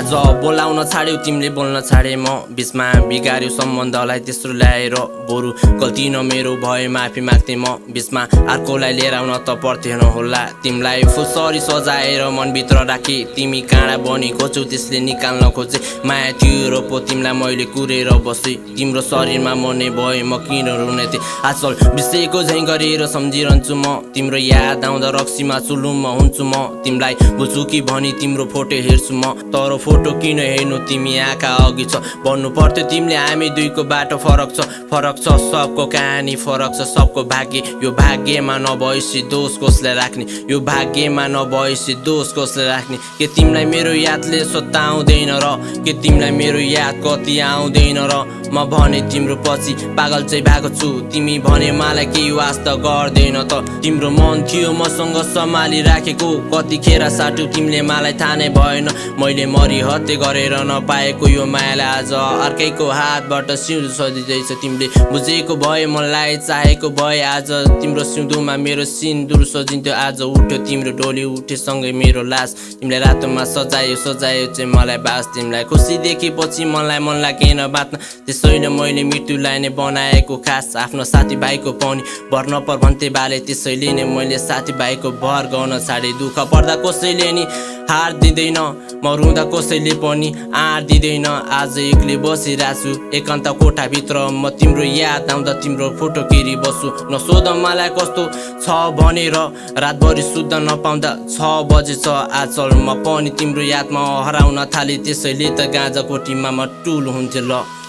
आज बोलाउन छाड्यौ तिमीले बोल्न छाडे म बिचमा बिगार्यो सम्बन्धलाई तेस्रो ल्याएर बरु गल्ती न मेरो भए माफी माग्थे म बिचमा अर्कोलाई लिएर आउन त पर्थेन होला तिमीलाई फुलसरी सजाएर मनभित्र राखे तिमी काँडा बनी खोज्यौ त्यसले निकाल्न खोजे माया थियो र पो तिमीलाई मैले कुरेर बसे तिम्रो शरीरमा मर्ने भए म किन रुने थिएँ आजकल बिर्सेको झैँ गरेर सम्झिरहन्छु म तिम्रो याद आउँदा रक्सीमा चुलुममा हुन्छु म तिमीलाई बुझ्छु कि भनी तिम्रो फोटो हेर्छु म तर फोटो किन हेर्नु तिमी आँखा अघि छ भन्नु पर्थ्यो तिमीले हामी दुईको बाटो फरक छ सबको कहानी फरक छ सबको भाग्य यो भाग्यमा नभएपछि दोष कसले राख्ने यो भाग्यमा नभएपछि दोष कसले राख्ने के तिमीलाई मेरो यादले सताउँदैन र के तिमीलाई मेरो याद कति आउँदैन र म भने तिम्रो पछि पागल चाहिँ भएको छु तिमी भने मलाई केही वास्ता गर्दैन त तिम्रो मन थियो मसँग सम्हाली राखेको कतिखेर साटु तिमीले मलाई थाहा नै भएन मैले मरि हत्या गरेर नपाएको यो मायालाई आज अर्कैको हातबाट सिउँदो सजिँदैछ तिमीले बुझेको भए मलाई चाहेको भए आज तिम्रो सिउँदोमा मेरो सिन्दुर सजिन्थ्यो आज उठ्यो तिम्रो डोली उठेसँगै मेरो लास तिमीले रातोमा सजायो चाहिँ मलाई बास तिमीलाई खुसी देखेपछि मलाई मन लागेन बाँच्न त्यसैले मैले मृत्युलाई नै बनाएको खास आफ्नो साथीभाइको पनि भर नपर भन्थे बाले त्यसैले नै मैले साथीभाइको भर गर्न छाडे दुःख पर्दा कसैले नि हार दिँदैन म रुँदा कसैले पनि आँट दिँदैन आज एक्लै बसिरहेछु एकान्त कोठाभित्र म तिम्रो याद आउँदा तिम्रो फोटो केरी बस्छु नसोध मलाई कस्तो छ भनेर रातभरि सुत्न नपाउँदा 6 बजेछ आजकल म पनि तिम्रो यादमा हराउन थालेँ त्यसैले त गाँजा कोठीमा म टुल हुन्थेँ ल